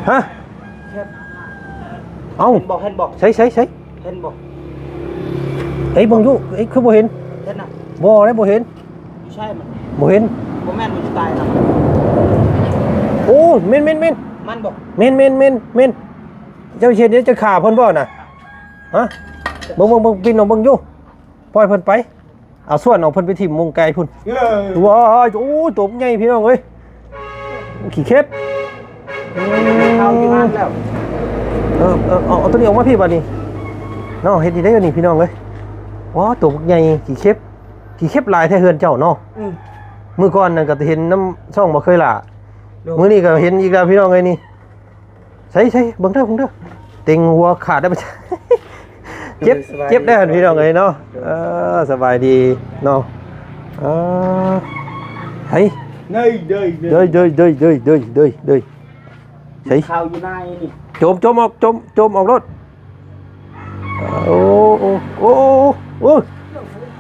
ຮະ ເຮັດ ເອົ້າ ເຫັນບໍ່ ເຫັນບໍ່ ໃສ ໃສ ໃສ ເຫັນບໍ່ ເອີຍ ເບິ່ງດູ ເອີຍ ຄືບໍ່ເຫັນ ເຫັນນະ ບໍ່ໄດ້ ບໍ່ເຫັນ ຢູ່ໃສມັນ ບໍ່ເຫັນ ບໍ່ແມ່ນມັນຢູ່ໃຕ້ນະ ໂອ້ ແມ່ນ ແມ່ນ ແມ່ນ ມັນບໍ່ ແມ່ນ ແມ່ນ ແມ່ນ ແມ່ນ ເຈົ້າເຮັດ ເຈົ້າຂ້າເພິ່ນບໍ່ນະ ຮະ ເບິ່ງ ເບິ່ງ ເບິ່ງ ປິ່ນອອກເບິ່ງຢູ່ ປ່ອຍເພິ່ນໄປ ເອົາສ່ວນອອກ ເພິ່ນໄປຖິ້ມໝ່ອງໄກພຸ້ນ ເອີ ວ້າຍ ໂອ້ຍ ໂຕບັກໃຫຍ່ພີ່ນ້ອງເອີຍ ຂີ້ເຂັບ ເຂົ້າຢູ່ນັ້ນແລ້ວ ເອີ ເອີ ເອົາ ເອົາໂຕນີ້ອອກມາພີ້ບາດນີ້ເນາະ ເຮັດນີ້ໄດ້ຢູ່ນີ້ພີ່ນ້ອງເອີຍ ວ້າ ໂຕບັກໃຫຍ່ ຂີ້ເຂັບ ຂີ້ເຂັບຫຼາຍແທ້ເຮືອນເຈົ້າເນາະ ອືມ ມື້ກ່ອນນັ້ນກໍເຫັນນຳຊ່ອງບໍ່ເຄີຍຫຼ້າ ໂດຍ ມື້ນີ້ກໍເຫັນອີກແລ້ວພີ່ນ້ອງເອີຍນີ້ ໃສ ໃສ ເບິ່ງເດີ ເບິ່ງເດີ ເຕັງຫົວຂາດໄດ້ ເຈັບ ເຈັບໄດ້ຫັ້ນພີ່ນ້ອງເອີຍເນາະ ເອີ ສະບາຍດີເນາະ ເອີ ໃສ ເດີຍ ເດີຍ ເດີຍ ເດີຍ ເດີຍ ເດີຍ ເດີຍ ເດີຍ ໃສ ເຂົ້າຢູ່ໃນນີ້ ໂຈມ ໂຈມອອກ ໂຈມ ໂຈມອອກໂລດ ໂອ້ ໂອ້ ໂອ້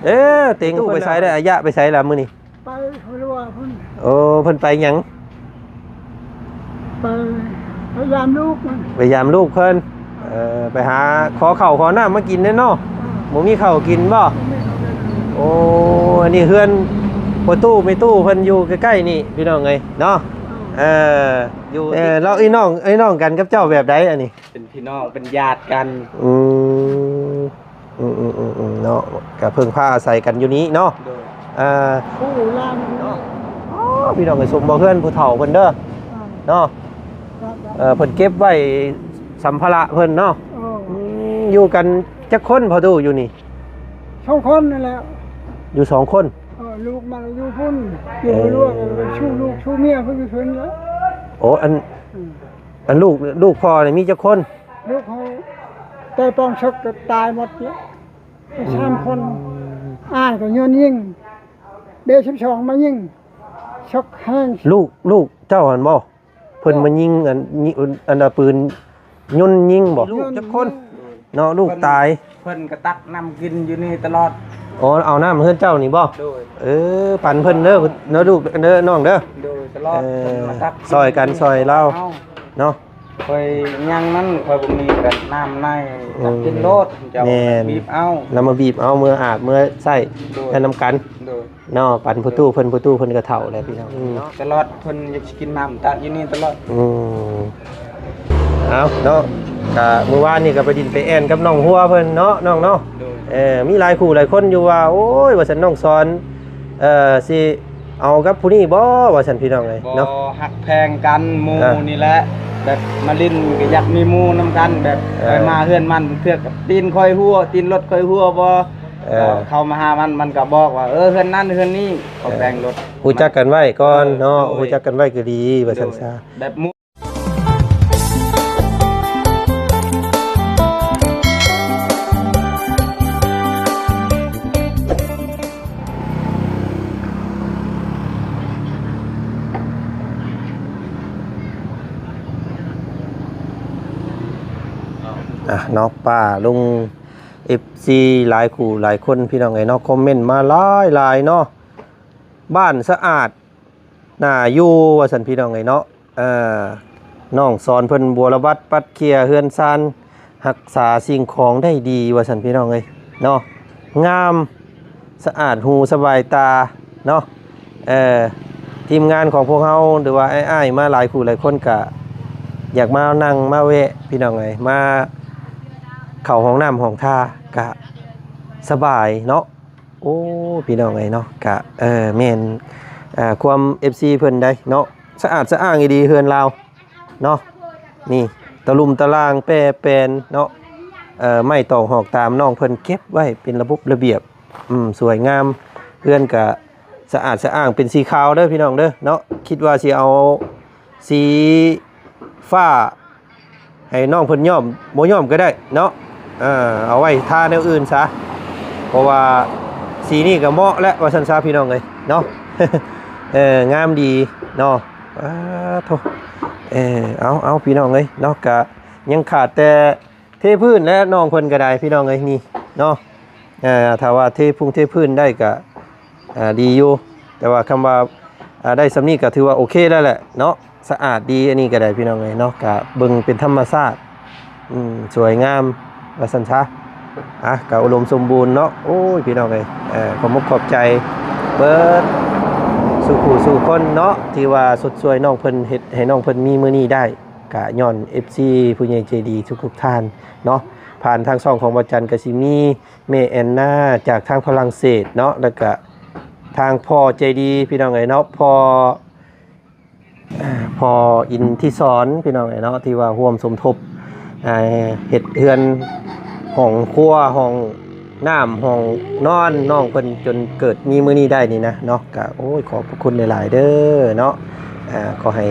ເອີ ເຕັງໄປໃສໄດ້ ອາຍະໄປໃສລະມື້ນີ້? ໄປຮວຍຫຼວງພຸ້ນ ໂອ້ ເພິ່ນໄປຫຍັງ? ໄປ ໄປຢາມລູກມັນ ໄປຢາມລູກເພິ່ນ ເອີ ໄປຫາຂໍເຂົ້າຂໍນ້ຳມາກິນແດ່ເນາະ ເອີ ບໍ່ມີເຂົ້າກິນບໍ່? ບໍ່ມີເຂົ້າກິນ ໂອ້ ອັນນີ້ເຮືອນພໍ່ຕູ້ແມ່ຕູ້ເພິ່ນຢູ່ໃກ້ໆນີ້ພີ່ນ້ອງເອີຍເນາະ ເອີ ເອີ ຢູ່ ເອີ ແລ້ວໄອ້ນ້ອງ ໄອ້ນ້ອງກັນກັບເຈົ້າແບບໃດອັນນີ້? ເປັນພີ່ນ້ອງ ເປັນຍາດກັນ ອືມ ອືມໆໆໆ ເນາະ ກະເພິ່ງພາອາໄສກັນຢູ່ນີ້ເນາະ ໂດຍ ອ່າ ຜູ້ຫຼານເນາະ ອໍ ພີ່ນ້ອງໄປຊົມບໍ່ເຮືອນຜູ້ເຖົ້າເພິ່ນເດີ ອ່າ ເນາະ ເອີ ເພິ່ນເກັບໄວ້ສຳພາລະເພິ່ນເນາະ ເອີ ອືມ ຢູ່ກັນຈັກຄົນພໍ່ຕູ້ຢູ່ນີ້? ສອງຄົນນັ້ນແຫຼະ ຢູ່ສອງຄົນ ເອີ ລູກມັນຢູ່ພຸ້ນ ຢູ່ ເອີ ລວກ ເອີ ຊູ້ລູກຊູ້ເມຍເພິ່ນຢູ່ເທິງແລ້ວ ໂອ້ ອັນ ອືມ ອັນລູກ ລູກພໍ່ນີ້ມີຈັກຄົນ? ລູກເຮົາແຕ່ປອງເສິກກໍຕາຍໝົດແລ້ວ ອືມ ສາມຄົນ ອ້າຍກໍໂຍນຍິງ ເບສິບສອງມາຍິງ ເສິກແຮງ ລູກ ລູກເຈົ້າຫັ້ນບໍ່? ເພິ່ນມາຍິງອັນ ຍິງອັນ ອັນ ອາ ປືນຍົນຍິງບໍ່? ລູກຈັກຄົນ? ເນາະ ລູກຕາຍ ເພິ່ນກໍຕັກນ້ຳກິນຢູ່ນີ້ຕະຫຼອດ ອໍ ເອົານ້ຳເຮືອນເຈົ້ານີ້ບໍ່? ໂດຍ ເອີ ປັນເພິ່ນເດີ ເດີລູກເດີນ້ອງເດີ ໂດຍ ຕະຫຼອດ ເອີ ເພິ່ນມາຕັກ ຊ່ອຍກັນຊ່ອຍລາວ ເອົາ ເນາະ ຂ້ອຍຍັງນັ້ນ ຂ້ອຍບໍ່ມີແຕ່ນ້ຳໃນ ອືມ ຕັກກິນໂລດ ເຈົ້າ ແມ່ນ ບີບເອົາ ແລ້ວມາບີບເອົາ ເມືອອາບ ເມືອໃຊ້ ໂດຍ ໃຊ້ນຳກັນ ໂດຍ ເນາະ ປັນຜູ້ຕູ້ເພິ່ນ ຜູ້ຕູ້ເພິ່ນກໍເຖົ້າແລ້ວພີ່ນ້ອງ ອືມ ຕະຫຼອດ ເພິ່ນຢາກຊິກິນນ້ຳ ຕາກຢູ່ນີ້ຕະຫຼອດ ອືມ ເອົາເນາະ ກະມື້ວານນີ້ກໍໄປດິນໄປແອ່ນກັບນ້ອງຫົວເພິ່ນເນາະ ນ້ອງເນາະ ໂດຍ ເອີ ມີຫຼາຍຄູ່ຫຼາຍຄົນຢູ່ວ່າ ໂອ້ຍ ວ່າຊັ້ນ ນ້ອງສອນ ເອີ ຊິເອົາກັບຜູ້ນີ້ບໍ່ ວ່າຊັ້ນ ພີ່ນ້ອງເອີຍ ບໍ່ ເນາະ ຮັກແພງກັນ ໝູ່ ເອີ ນີ້ແຫຼະ ແບບມາຫຼິ້ນກໍຢາກມີໝູ່ນຳກັນ ແບບ ເອີ ຂ້ອຍມາເຮືອນມັນ ເທື່ອກັບຕີນຂ້ອຍຮົ່ວ ຕີນລົດຂ້ອຍຮົ່ວບໍ່ ເອີ ເຂົ້າມາຫາມັນ ມັນກໍບອກວ່າ ເອີ ເຮືອນນັ້ນເຮືອນນີ້ ເຂົາແບ່ງລົດ ເອີ ຮູ້ຈັກກັນໄວ້ກ່ອນເນາະ ເອີ ໂດຍ ຮູ້ຈັກກັນໄວ້ກໍດີ ວ່າຊັ້ນຊະ ໂດຍ ແບບໝູ່ ອ່ະເນາະ ປ້າລຸງ ເອັຟຊີ ຫຼາຍຄູ່ຫຼາຍຄົນ ພີ່ນ້ອງເອີຍເນາະ ຄອມເມັນມາຫຼາຍໆເນາະ ບ້ານສະອາດ ໜ້າຢູ່ວ່າຊັ້ນ ພີ່ນ້ອງເອີຍເນາະ ເອີ ນ້ອງສອນເພິ່ນບົວລະບັດປັດເຂ່ຍເຮືອນຊານ ຮັກສາສິ່ງຂອງໄດ້ດີວ່າຊັ້ນ ພີ່ນ້ອງເອີຍເນາະ ງາມ ສະອາດຫູສະບາຍຕາເນາະ ເອີ ທີມງານຂອງພວກເຮົາ ຫຼືວ່າອ້າຍໆມາຫຼາຍຄູ່ຫຼາຍຄົນ ກະຢາກມານັ່ງມາແວະ ພີ່ນ້ອງເອີຍ ມາເຂົ້າຫ້ອງນ້ຳຫ້ອງທ່າ ກະສະບາຍເນາະ. ໂອ້ ພີ່ນ້ອງເອີຍເນາະ ກະ ເອີ ແມ່ນ ເອີ ຄວາມ ເອັຟຊີ ເພິ່ນໄດ໋ເນາະ ສະອາດສະອ້າງອີ່ຫຼີເຮືອນລາວເນາະ ນີ້ ຕະລຸ່ມຕະລ່າງແປແປນເນາະ ເອີ ໄມ້ຕອກຫອກຕາມ ນ້ອງເພິ່ນເກັບໄວ້ເປັນລະບົບລະບຽບ ອືມ ສວຍງາມ ເຮືອນກະສະອາດສະອ້າງ ເປັນສີຂາວເດີພີ່ນ້ອງເດີເນາະ ຄິດວ່າຊິເອົາສີຟ້າ ໃຫ້ນ້ອງເພິ່ນຍ້ອມ ບໍ່ຍ້ອມກໍໄດ້ເນາະ ເອີ ເອົາໄວ້ທາແນວອື່ນຊະ ເພາະວ່າສີນີ້ກໍເໝາະແລ້ວວ່າຊັ້ນຊະ ພີ່ນ້ອງເອີຍເນາະ ເອີ ງາມດີເນາະ ປາໂທ້ ເອີ ເອົາ ເອົາ ພີ່ນ້ອງເອີຍເນາະ ກະຍັງຂາດແຕ່ເທພື້ນແຫຼະ ນ້ອງເພິ່ນກໍໄດ້ ພີ່ນ້ອງເອີຍ ນີ້ເນາະ ເອີ ຖ້າວ່າເທພຸງເທພື້ນໄດ້ກໍ ອ່າ ດີຢູ່ ແຕ່ວ່າຄຳວ່າ ອ່າ ໄດ້ສ່ຳນີ້ກໍຖືວ່າໂອເຄແລ້ວແຫຼະເນາະ ສະອາດດີ ອັນນີ້ກໍໄດ້ພີ່ນ້ອງເອີຍເນາະ ກະເບິ່ງເປັນທຳມະຊາດ ອືມ ສວຍງາມວ່າຊັ້ນຊະ. ອ່ະ ກະອຸດົມສົມບູນເນາະ. ໂອ້ຍ ພີ່ນ້ອງເອີຍ ເອີ ຂອບມຸກຂອບໃຈເບິດສູ່ຜູ້ສູ່ຄົນເນາະ ທີ່ວ່າຊົດຊ່ວຍນ້ອງເພິ່ນ ເຮັດໃຫ້ນ້ອງເພິ່ນມີມື້ນີ້ໄດ້ ກະຍ້ອນເອັຟຊີຜູ້ໃຫຍ່ໃຈດີທຸກໆທ່ານເນາະ. ຜ່ານທາງຊ່ອງຂອງບ່າວຈັນກະຊິມີແມ່ແອນນາຈາກທາງຝຣັ່ງເສດເນາະ ແລ້ວກະທາງພໍ່ໃຈດີ ພີ່ນ້ອງເອີຍເນາະ ພໍ່ ພໍ່ອິນທິສອນ ພີ່ນ້ອງເອີຍເນາະ ທີ່ວ່າຮ່ວມສົມທົບ ເຮັດເຮືອນ ຫ້ອງຄົວ ຫ້ອງນ້ຳ ຫ້ອງນອນນ້ອງເພິ່ນ ຈົນເກີດມີມື້ນີ້ໄດ້ນີ້ນະເນາະ. ກະ ໂອ້ຍ ຂອບພະຄຸນຫຼາຍໆເດີເນາະ. ອ່າ ຂໍໃຫ້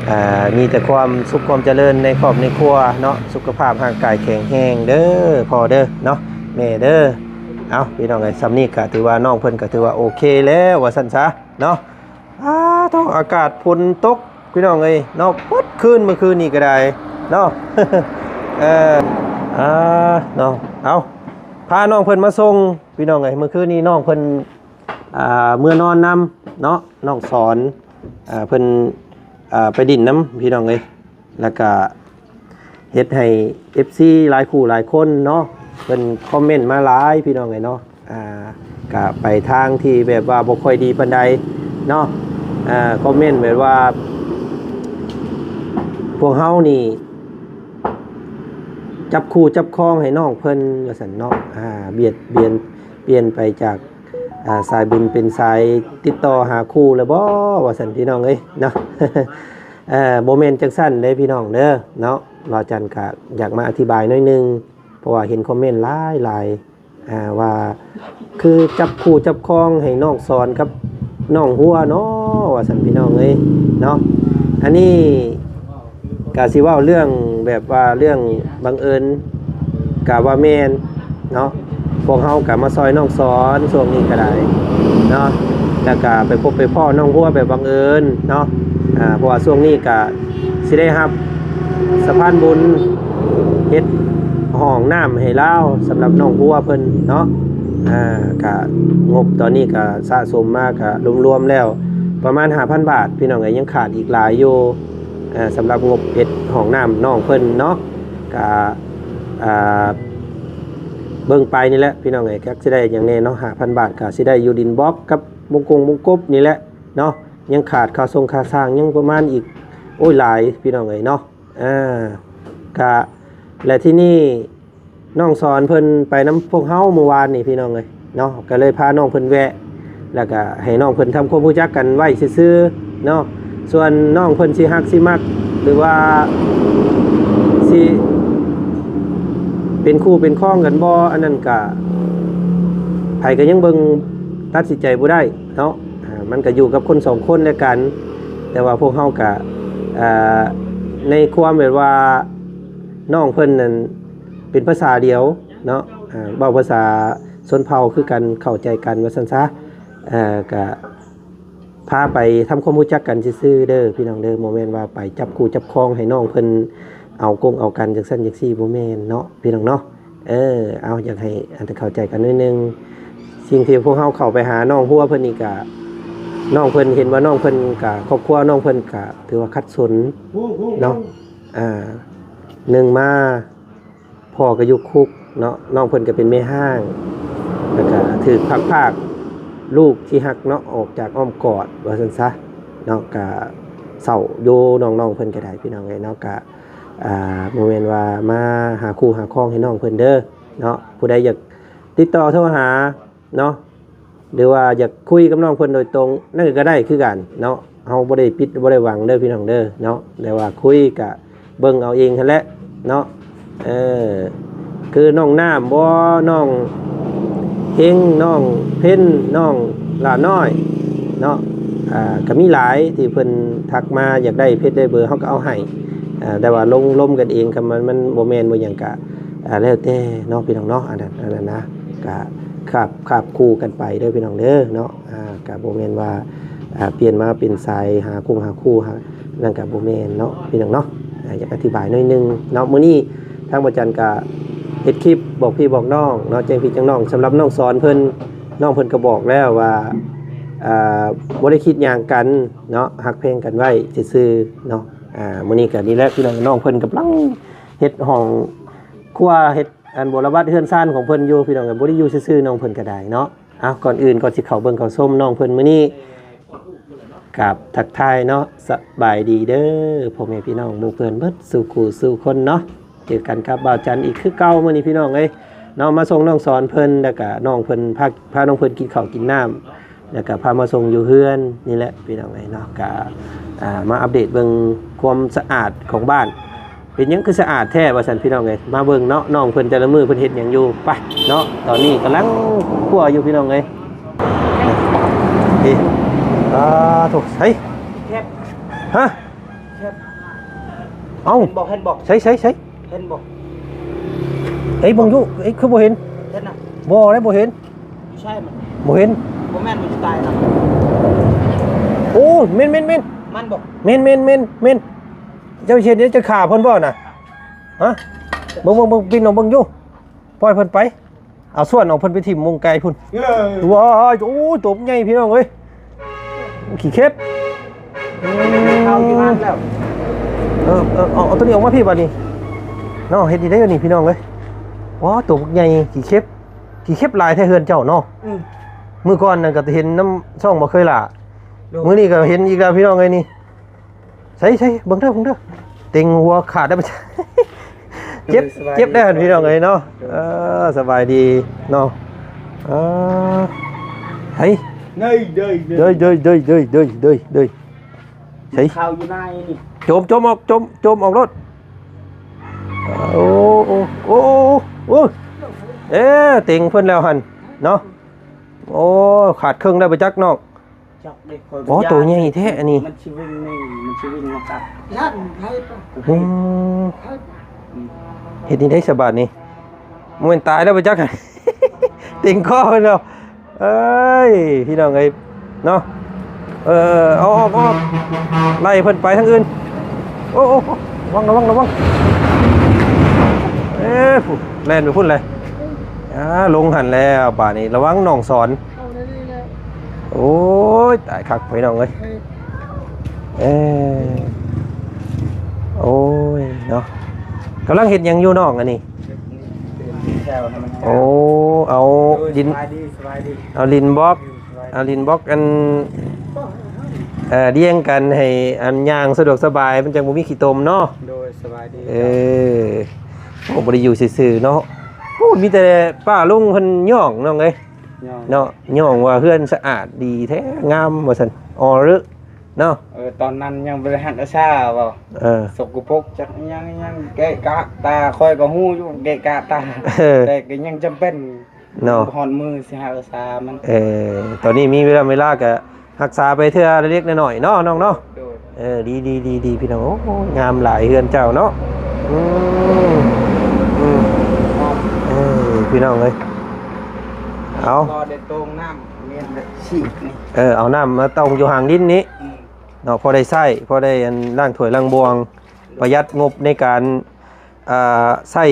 ອ່າ ມີແຕ່ຄວາມສຸກຄວາມຈະເລີນໃນຄອບໃນຄົວເນາະ ສຸຂະພາບຮ່າງກາຍແຂງແຮງເດີພໍ່ເດີເນາະ ແມ່ເດີ. ເອົ້າ ພີ່ນ້ອງເອີຍ ສ່ຳນີ້ກະຖືວ່ານ້ອງເພິ່ນກະຖືວ່າໂອເຄແລ້ວວ່າຊັ້ນຊະເນາະ. ອາ ໂທ້ ອາກາດຝົນຕົກ ພີ່ນ້ອງເອີຍເນາະ ເບິດຄືນມື້ຄືນນີ້ກໍໄດ້ເນາະ. ເອີ ອາ ເນາະ ເອົາ ພານ້ອງເພິ່ນມາສົ່ງ ພີ່ນ້ອງເອີຍ. ມື້ຄືນນີ້ນ້ອງເພິ່ນ ອ່າ ເມືອນອນນຳເນາະ ນ້ອງສອນ ອ່າ ເພິ່ນ ອ່າ ໄປດິນນຳ ພີ່ນ້ອງເອີຍ ແລ້ວກະເຮັດໃຫ້ເອັຟຊີຫຼາຍຄູ່ຫຼາຍຄົນເນາະ ເພິ່ນຄອມເມັນມາຫຼາຍ ພີ່ນ້ອງເອີຍເນາະ. ອ່າ ກະໄປທາງທີ່ແບບວ່າບໍ່ຄ່ອຍດີປານໃດເນາະ. ອ່າ ຄອມເມັນແບບວ່າ ພວກເຮົານີ້ຈັບຄູ່ຈັບຄອງໃຫ້ນ້ອງເພິ່ນວ່າຊັ້ນເນາະ. ອ່າ ບຽດບຽນ ປ່ຽນໄປຈາກ ອ່າ ສາຍບຸນເປັນສາຍຕິດຕໍ່ຫາຄູ່ແລ້ວບໍ ວ່າຊັ້ນ ພີ່ນ້ອງເອີຍເນາະ. ເອີ ບໍ່ແມ່ນຈັ່ງຊັ້ນເດ້ ພີ່ນ້ອງເດີເນາະ. ບ່າວຈັນກະຢາກມາອະທິບາຍໜ້ອຍໜຶ່ງ ເພາະວ່າເຫັນຄອມເມັນຫຼາຍໆ ອ່າ ວ່າຄືຈັບຄູ່ຈັບຄອງໃຫ້ນ້ອງສອນກັບນ້ອງຫົວເນາະ ວ່າຊັ້ນ ພີ່ນ້ອງເອີຍເນາະ. ອັນນີ້ກະຊິເວົ້າເລື່ອງແບບວ່າເລື່ອງບັງເອີນ ກະວ່າແມ່ນເນາະ. ພວກເຮົາກະມາຊ່ອຍນ້ອງສອນຊ່ວງນີ້ກໍໄດ້ເນາະ ແລ້ວກະໄປພົບໄປພໍ້ນ້ອງຫົວແບບບັງເອີນເນາະ. ອ່າ ເພາະວ່າຊ່ວງນີ້ກະ ຊິໄດ້ຮັບສະພານບຸນເຮັດຫ້ອງນ້ຳໃຫ້ລາວ ສຳລັບນ້ອງຫົວເພິ່ນເນາະ. ອ່າ ກະງົບຕອນນີ້ກະສະສົມມາກະລວມໆແລ້ວປະມານຫ້າພັນບາດ ພີ່ນ້ອງເອີຍ ຍັງຂາດອີກຫຼາຍຢູ່ ເອີ ສຳລັບງົບເຮັດຫ້ອງນ້ຳນ້ອງເພິ່ນເນາະ. ກະ ອ່າ ເບິ່ງໄປນີ້ແຫຼະ ພີ່ນ້ອງເອີຍ ຈັກຊິໄດ້ຫຍັງແດ່ເນາະ. ຫ້າພັນບາດກະຊິໄດ້ຢູ່ດິນບລັອກກັບວົງກົງວົງກົບນີ້ແຫຼະເນາະ. ຍັງຂາດຄ່າສົ່ງຄ່າສ້າງ ຍັງປະມານອີກ ໂອ້ຍ ຫຼາຍ ພີ່ນ້ອງເອີຍເນາະ. ອ່າ ກະ ແລະ ທີນີ້ນ້ອງສອນເພິ່ນໄປນຳພວກເຮົາມື້ວານນີ້ ພີ່ນ້ອງເອີຍເນາະ ກະເລີຍພານ້ອງເພິ່ນແວະ ແລ້ວກະໃຫ້ນ້ອງເພິ່ນທຳຄວາມຮູ້ຈັກກັນໄວ້ຊື່ໆເນາະ. ສ່ວນນ້ອງເພິ່ນຊິຮັກຊິມັກ ຫຼືວ່າຊິເປັນຄູ່ເປັນຄອງກັນບໍ່ ອັນນັ້ນກະໃຜກະຍັງເບິ່ງຕັດສິນໃຈບໍ່ໄດ້ເນາະ. ອ່າ ມັນກະຢູ່ກັບຄົນສອງຄົນແລະກັນ ແຕ່ວ່າພວກເຮົາກະ ອ່າ ໃນຄວາມແບບວ່າ ນ້ອງເພິ່ນນັ້ນເປັນພາສາດຽວເນາະ ເວົ້າພາສາຊົນເຜົ່າຄືກັນ ເຂົ້າໃຈກັນວ່າຊັ້ນຊະ. ກະພາໄປທຳຄວາມຮູ້ຈັກກັນຊື່ໆເດີພີ່ນ້ອງເດີ ບໍ່ແມ່ນວ່າໄປຈັບຄູ່ຈັບຄອງໃຫ້ນ້ອງເພິ່ນເອົາກົງເອົາກັນຈັ່ງຊັ້ນຈັ່ງຊີ້ ບໍ່ແມ່ນເນາະພີ່ນ້ອງເນາະ. ເອີ ເອົາ ຢາກໃຫ້ອັນເຂົ້າໃຈກັນໜ້ອຍໜຶ່ງ. ສິ່ງທີ່ພວກເຮົາເຂົ້າໄປຫານ້ອງຫົວເພິ່ນນີ້ກະ ນ້ອງເພິ່ນເຫັນວ່ານ້ອງເພິ່ນກະ ຄອບຄົວນ້ອງເພິ່ນກະຖືວ່າຂັດສົນເນາະ. ອ່າ ໜຶ່ງມາ ພໍ່ກໍຢູ່ຄຸກເນາະ ນ້ອງເພິ່ນກໍເປັນແມ່ຮ້າງ ແລ້ວກໍຖືກພັດພາກລູກທີ່ຮັກເນາະ ອອກຈາກອ້ອມກອດວ່າຊັ້ນຊະເນາະ. ກໍເສົ້າຢູ່ ນ້ອງໆເພິ່ນກໍໄດ້ ພີ່ນ້ອງເອີຍເນາະ. ກໍ ອ່າ ບໍ່ແມ່ນວ່າມາຫາຄູ່ຫາຄອງໃຫ້ນ້ອງເພິ່ນເດີເນາະ. ຜູ້ໃດຢາກຕິດຕໍ່ໂທຫາ ເນາະ ຫຼືວ່າຢາກຄຸຍກັບນ້ອງເພິ່ນໂດຍຕົງນັ້ນກໍໄດ້ຄືກັນເນາະ. ເຮົາບໍ່ໄດ້ປິດບໍ່ໄດ້ຫວັງເດີພີ່ນ້ອງເດີເນາະ ແຕ່ວ່າຄຸຍກະເບິ່ງເອົາເອງຫັ້ນແຫຼະເນາະ. ເອີ ຄືນ້ອງນ້ຳບໍ ນ້ອງເຮັງ ນ້ອງເພັນ ນ້ອງຫຼ້ານ້ອຍເນາະ. ອ່າ ກໍມີຫຼາຍທີ່ເພິ່ນທັກມາຢາກໄດ້ເຟສໄດ້ເບີ ເຮົາກໍເອົາໃຫ້. ອ່າ ແຕ່ວ່າລົມກັນເອງ ຄັນມັນ ມັນບໍ່ແມ່ນບໍ່ຫຍັງກະ ອ່າ ແລ້ວແຕ່ເນາະ ພີ່ນ້ອງເນາະ. ອັນນັ້ນ ອັນນັ້ນນະ ກະຄາບ ຄາບຄູ່ກັນໄປເດີພີ່ນ້ອງເດີເນາະ. ອ່າ ກະບໍ່ແມ່ນວ່າ ອ່າ ປ່ຽນມາເປັນສາຍຫາຄົງຫາຄູ່ຫາ ນັ້ນກະບໍ່ແມ່ນເນາະ ພີ່ນ້ອງເນາະ. ອ່າ ຢາກອະທິບາຍໜ້ອຍໜຶ່ງເນາະ. ມື້ນີ້ທາງບ່າວຈັນກະເຮັດຄລິບບອກພີ່ບອກນ້ອງເນາະ ແຈ້ງພີ່ແຈ້ງນ້ອງ ສຳລັບນ້ອງສອນເພິ່ນ ນ້ອງເພິ່ນກໍບອກແລ້ວວ່າ ອ່າ ບໍ່ໄດ້ຄິດຫຍັງກັນເນາະ ຮັກແພງກັນໄວ້ຊື່ໆເນາະ. ອ່າ ມື້ນີ້ກໍນີ້ແຫຼະ ພີ່ນ້ອງ ນ້ອງເພິ່ນກຳລັງເຮັດຫ້ອງຄົວ ເຮັດອັນບົວລະບັດເຮືອນຊານຂອງເພິ່ນຢູ່ ພີ່ນ້ອງ ກໍບໍ່ໄດ້ຢູ່ຊື່ໆ ນ້ອງເພິ່ນກໍໄດ້ເນາະ. ເອົາ ກ່ອນອື່ນ ກ່ອນຊິເຂົ້າເບິ່ງເຂົ້າຊົມ ນ້ອງເພິ່ນມື້ນີ້ ກາບທັກທາຍເນາະ ສະບາຍດີເດີ ພໍ່ແມ່ພີ່ນ້ອງໝູ່ເພື່ອນເບິດສູ່ຄູ່ສູ່ຄົນເນາະ. ເຈີກັນກັບບ່າວຈັນອີກຄືເກົ່າມື້ນີ້ ພີ່ນ້ອງເອີຍເນາະ. ມາສົ່ງນ້ອງສອນເພິ່ນ ແລ້ວກະນ້ອງເພິ່ນ ພາ ພານ້ອງເພິ່ນກິນເຂົ້າກິນນ້ຳ ແລ້ວກະພາມາສົ່ງຢູ່ເຮືອນນີ້ແຫຼະ ພີ່ນ້ອງເອີຍເນາະ. ກະ ອ່າ ມາອັບເດດເບິ່ງຄວາມສະອາດຂອງບ້ານ ເປັນຫຍັງຄືສະອາດແທ້ວ່າຊັ້ນ ພີ່ນ້ອງເອີຍ. ມາເບິ່ງເນາະ ນ້ອງເພິ່ນແຕ່ລະມື້ເພິ່ນເຮັດຫຍັງຢູ່. ໄປເນາະ ຕອນນີ້ກຳລັງຄົວຢູ່ ພີ່ນ້ອງເອີຍ. ນີ້ ອ່າ ໂທ້ ໃສ ແຄບ ຮະ ແຄບ ເອົ້າ ເຫັນບໍ່ ເຫັນບໍ່ ໃສ ໃສ ໃສ ເຫັນບໍ່? ເອີຍ ເບິ່ງດູ ເອີຍ ຄືບໍ່ເຫັນ? ເຫັນນະ ບໍ່ໄດ້ ບໍ່ເຫັນ. ຢູ່ໃສມັນ? ບໍ່ເຫັນ. ບໍ່ແມ່ນ ມັນຢູ່ໃຕ້ນະ. ໂອ້ ແມ່ນ ແມ່ນ ແມ່ນ ມັນບໍ່? ແມ່ນ ແມ່ນ ແມ່ນ ແມ່ນ. ເຈົ້າເຮັດຫຍັງ ຈະຂ້າເພິ່ນບໍ່ນະ? ຮະ ເບິ່ງ ເບິ່ງ ເບິ່ງ ປິ່ນອອກເບິ່ງຢູ່. ປ່ອຍເພິ່ນໄປ ເອົາສ່ວນອອກ ເພິ່ນໄປຖິ້ມໝ່ອງໄກພຸ້ນ. ເອີ ວ້າຍ ໂອ້ຍ ໂຕບັກໃຫຍ່ ພີ່ນ້ອງເອີຍ ຂີ້ເຂັບ. ເຂົ້າຢູ່ນັ້ນແລ້ວ ເອີ ເອີ ເອົາ ເອົາໂຕນີ້ອອກມາພີ້ບາດນີ້ເນາະ. ເຮັດນີ້ໄດ້ນີ້ ພີ່ນ້ອງເອີຍ. ວ້າ ໂຕບັກໃຫຍ່ ຂີ້ເຂັບ ຂີ້ເຂັບຫຼາຍແທ້ເຮືອນເຈົ້າເນາະ. ອືມ ມື້ກ່ອນນັ້ນກໍເຫັນນຳຊ່ອງບໍ່ເຄີຍຫຼ້າ. ໂດຍ ມື້ນີ້ກໍເຫັນອີກແລ້ວ ພີ່ນ້ອງເອີຍນີ້. ໃສ ໃສ ເບິ່ງເດີ ເບິ່ງເດີ ເຕັງຫົວຂາດໄດ້ປະ ເຈັບ ເອີ ສະບາຍດີ ເຈັບໄດ້ຫັ້ນ ພີ່ນ້ອງເອີຍເນາະ. ໂດຍ ເອີ ສະບາຍດີເນາະ. ເອີ ໃສ ເດີຍ ເດີຍ ເດີຍ ໃສ ເຂົ້າຢູ່ໃນນີ້ ໂຈມ ໂຈມອອກ ໂຈມ ໂຈມອອກໂລດ. ໂອ້ ໂອ້ ໂອ້ ເອີ ເຕັງເພິ່ນແລ້ວຫັ້ນເນາະ. ໂອ້ ຂາດເຄິ່ງໄດ້ບໍ່ຈັກນ້ອງ. ຈັກເດ້ ຂ້ອຍ ໂອ້ ບໍ່ຢ້ານ ໂຕໃຫຍ່ແທ້ອັນນີ້ ມັນຊິວິ່ງນີ້ ມັນຊິວິ່ງມາກັດ ຢ້ານໃຜປະ ອືມ ໃຜປະ ອືມ ເຮັດນີ້ໄດ້ສະບາດນີ້ ບໍ່ແມ່ນຕາຍແລ້ວບໍ່ຈັກ ເຕັງຄໍເພິ່ນແລ້ວ. ເອີຍ ພີ່ນ້ອງເອີຍເນາະ. ເອີ ເອົາອອກ ເອົາອອກ ໄລ່ເພິ່ນໄປທາງອື່ນ. ໂອ້ ໂອ້ ໂອ້ ລະວັງ ລະວັງ ລະວັງ. ເອີ ຜູ້ ແລ່ນໄປພຸ້ນເລີຍ. ອ່າ ລົງຫັ້ນແລ້ວ ບາດນີ້ລະວັງນ້ອງສອນ. ໂອ້ຍ ຕາຍຄັກ ພີ່ນ້ອງເອີຍ. ເອີ ໂອ້ຍເນາະ ກຳລັງເຮັດຫຍັງຢູ່ນ້ອງອັນນີ້? ໂອ້ ເອົາດິນ ສະບາຍດີ ສະບາຍດີ ເອົາດິນບລັອກ ເອົາດິນບລັອກອັນ ເອີ ລຽງກັນໃຫ້ອັນຍ່າງສະດວກສະບາຍ ມັນຈັ່ງບໍ່ມີຂີ້ຕົມເນາະ. ໂດຍ ສະບາຍດີ. ເອີ ໂອ້ ບໍ່ໄດ້ຢູ່ຊື່ໆເນາະ. ໂອ້ ມີແຕ່ປ້າລຸງເພິ່ນຍ້ອງນ້ອງເອີຍ. ເນາະ ຍ້ອງວ່າເຮືອນສະອາດດີແທ້ ງາມວ່າຊັ້ນ ອໍເລີເນາະ. ເອີ ຕອນນັ້ນຍັງບໍ່ໄດ້ຮັກສາເວົ້າ. ເອີ ສົກກະປົກຈັກຫຍັງຫຍັງ ເກະກະຕາ ຂ້ອຍກໍຮູ້ຢູ່ເກະກະຕາ. ເອີ ແຕ່ກໍຍັງຈຳເປັນເນາະ ຮອດມື້ຊິຮັກສາມັນ. ເອີ ຕອນນີ້ມີເວລາ ເວລາກໍ ຮັກສາໄປເທື່ອເລັກໆນ້ອຍໆເນາະນ້ອງເນາະ. ໂດຍ ເອີ ດີໆໆໆ ພີ່ນ້ອງ. ໂອ້ຍ ງາມຫຼາຍເຮືອນເຈົ້າເນາະ. ອືມ ອືມ ເອີ ພີ່ນ້ອງເອີຍ ເອົາ ກໍໄດ້ໂຕ່ງນ້ຳ ແມ່ນແບບສີດນີ້. ເອີ ເອົານ້ຳມາຕ້ອງຢູ່ຫາງດິນນີ້ ອືມ ເນາະ ພໍໄດ້ໃຊ້ ພໍໄດ້ອັນລ້າງຖ້ວຍລ້າງບ່ວງ ປະຢັດງົບໃນການ ອ່າ ໃຊ້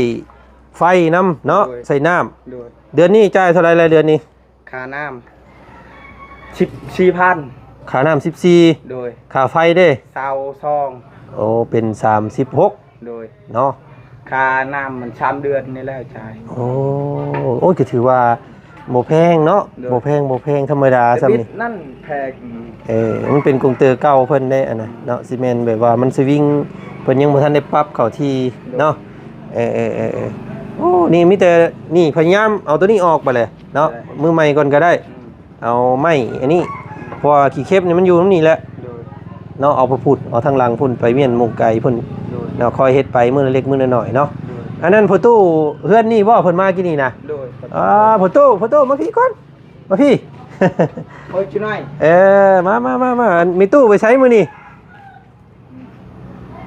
ໄຟນຳເນາະ. ໂດຍ ໃຊ້ນ້ຳ. ໂດຍ ເດືອນນີ້ຈ່າຍເທົ່າໃດລະເດືອນນີ້? ຄ່ານ້ຳສິບສີ່ພັນ. ຄ່ານ້ຳສິບສີ່. ໂດຍ ຄ່າໄຟເດ້? ຊາວສອງ. ໂອ້ ເປັນສາມສິບຫົກ. ໂດຍ ເນາະ ຄ່ານ້ຳມັນສາມເດືອນນີ້ແຫຼະຈ່າຍ. ໂອ້ ໂອ້ຍ ກໍຖືວ່າບໍ່ແພງເນາະ. ໂດຍ ບໍ່ແພງ ບໍ່ແພງ ທຳມະດາສ່ຳນີ້. ນັ້ນແພງ. ເອີ ມັນເປັນກົງເຕີເກົ່າເພິ່ນເດ້ອັນນັ້ນເນາະ ຊິແມ່ນແບບວ່າມັນສະວິງ ເພິ່ນຍັງບໍ່ທັນໄດ້ປັບເຂົ້າທີ່ເນາະ. ໂດຍ ເອີໆໆໆ ໂອ້ ນີ້ມີແຕ່ນີ້ ພະຍາຍາມເອົາໂຕນີ້ອອກບາດແຫຼະເນາະ. ໂດຍ ມືໃໝ່ກ່ອນກໍໄດ້. ອືມ ເອົາໄມ້ອັນນີ້ ເພາະວ່າຂີ້ເຂັບນີ້ມັນຢູ່ນຳນີ້ແຫຼະ. ໂດຍ ເນາະ ເອົາໄປພຸ້ນ ເອົາທາງຫຼັງພຸ້ນ ໄປມ້ຽນໝ່ອງໄກພຸ້ນ. ໂດຍ ເນາະ ຄ່ອຍເຮັດໄປມື້ລະເລັກມື້ລະໜ້ອຍເນາະ. ໂດຍ ອັນນັ້ນພໍ່ຕູ້ເຮືອນນີ້ບໍ່ ເພິ່ນມາກີ້ນີ້ນະ? ໂດຍ ອ່າ ພໍ່ຕູ້ ພໍ່ຕູ້ ມາພີ້ກ່ອນ ມາພີ້. ໂອ້ຍ ຈຸນ້ອຍ ເອີ ມາໆໆໆ. ອັນແມ່ຕູ້ໄປໃສມື້ນີ້?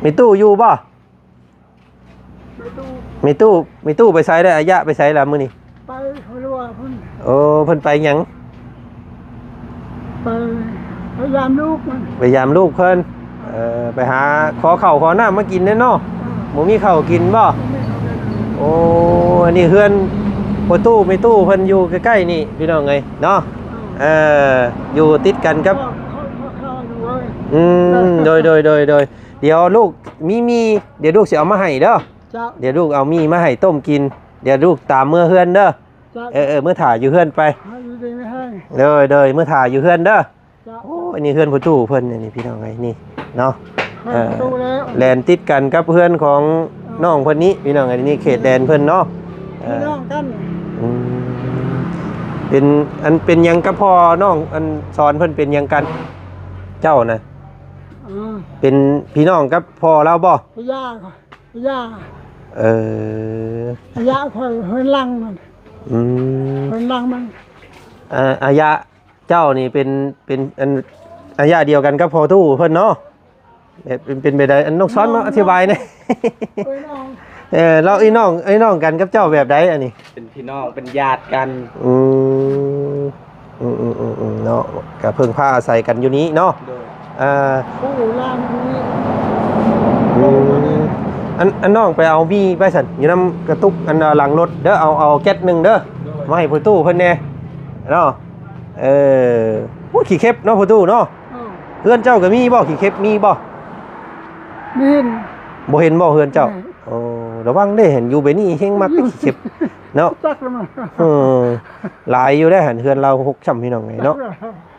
ແມ່ຕູ້ຢູ່ບໍ່? ແມ່ຕູ້ ແມ່ຕູ້ ແມ່ຕູ້ໄປໃສແລ້ວ? ອາຍະໄປໃສລະມື້ນີ້? ໄປຮົວພຸ້ນ. ໂອ້ ເພິ່ນໄປຫຍັງ? ໄປ ໄປຢາມລູກມັນ. ໄປຢາມລູກເພິ່ນ. ເອີ ໄປຫາຂໍເຂົ້າຂໍນ້ຳມາກິນແດ່ເນາະ. ເອີ ບໍ່ມີເຂົ້າກິນບໍ່? ບໍ່ມີເຂົ້າກິນ. ໂອ້ ອັນນີ້ເຮືອນພໍ່ຕູ້ແມ່ຕູ້ເພິ່ນຢູ່ໃກ້ໆນີ້ ພີ່ນ້ອງເອີຍເນາະ. ເອີ ເອີ ຢູ່ຕິດກັນກັບ ເອີ ເຂົາ ເຂົາ ເຂົາຢູ່ເວີຍ ອືມ ເອີ ໂດຍ ໂດຍ ໂດຍ ໂດຍ ດຽວລູກມີໝີ່ ດຽວລູກຊິເອົາມາໃຫ້ເດີ ເຈົ້າ ດຽວລູກເອົາໝີ່ມາໃຫ້ຕົ້ມກິນ ດຽວລູກຕາມເມືອເຮືອນເດີ ເຈົ້າ ເອີ ເອີ ເມືອຖ້າຢູ່ເຮືອນໄປ ເອົາຢູ່ດີມີແຮງ ໂດຍ ໂດຍ ເມືອຖ້າຢູ່ເຮືອນເດີ ເຈົ້າ ໂອ້ ອັນນີ້ເຮືອນພໍ່ຕູ້ເພິ່ນ ອັນນີ້ພີ່ນ້ອງເອີຍ ນີ້ເນາະ ເອີ ເຮືອນພໍ່ຕູ້ແລ້ວ ແລນຕິດກັນກັບເຮືອນຂອງ ເອີ ນ້ອງເພິ່ນນີ້ ພີ່ນ້ອງເອີຍ ນີ້ເຂດແດນເພິ່ນເນາະ ເອີ ພີ່ນ້ອງກັນ ອືມ ເປັນ ອັນ ເປັນຫຍັງກັບພໍ່ນ້ອງ ອັນ ສອນເພິ່ນເປັນຫຍັງກັນ ເຈົ້ານະ ອືມ ເປັນພີ່ນ້ອງກັບພໍ່ລາວບໍ່? ພະຍາ ພະຍາ ເອີ ອາຍະຂ້ອຍເຮືອນຫຼັງມັນ ອືມ ເຮືອນຫຼັງມັນ ອາ ອາຍະ ເຈົ້ານີ້ເປັນ ເປັນ ອັນ ອາຍະດຽວກັນກັບພໍ່ຕູ້ເພິ່ນເນາະ ແບບເປັນ ເປັນແບບໃດ ອັນ ນ້ອງສອນມາອະທິບາຍແດ່ ເອີຍນ້ອງ ເອີ ລາວອີ່ນ້ອງ ອີ່ນ້ອງກັນກັບເຈົ້າແບບໃດອັນນີ້? ເປັນພີ່ນ້ອງ ເປັນຍາດກັນ ອືມ ອືມໆໆໆ ເນາະ ກະເພິ່ງພາອາໄສກັນຢູ່ນີ້ເນາະ ໂດຍ ອ່າ ຜູ້ຫຼານນີ້ ອືມ ອັນ ອັນນ້ອງໄປເອົາໝີ່ໄປຊັ້ນ ຢູ່ນຳກະຕຸກ ອັນ ຫຼັງລົດເດີ ເອົາ ເອົາແກັດໜຶ່ງເດີ ໂດຍ ມາໃຫ້ພໍ່ຕູ້ເພິ່ນແດ່ເນາະ ເອີ ໂອ້ ຂີ້ເຂັບເນາະພໍ່ຕູ້ເນາະ ເອີ ເຮືອນເຈົ້າກໍມີບໍ່? ຂີ້ເຂັບມີບໍ່? ບໍ່ເຫັນ ບໍ່ເຫັນບໍ່ເຮືອນເຈົ້າ? ແມ່ນ ໂອ້ ລະວັງເດ້ ເຫັນຢູ່ແບບນີ້ແຮງມັກເດ້ຂີ້ເຂັບເນາະ ຈັກລະມັນ ເອີ ຫຼາຍຢູ່ເດ້ຫັ້ນ ເຮືອນລາວຫົກຊ້ຳພີ່ນ້ອງເອີຍເນາະ ຈັກລະ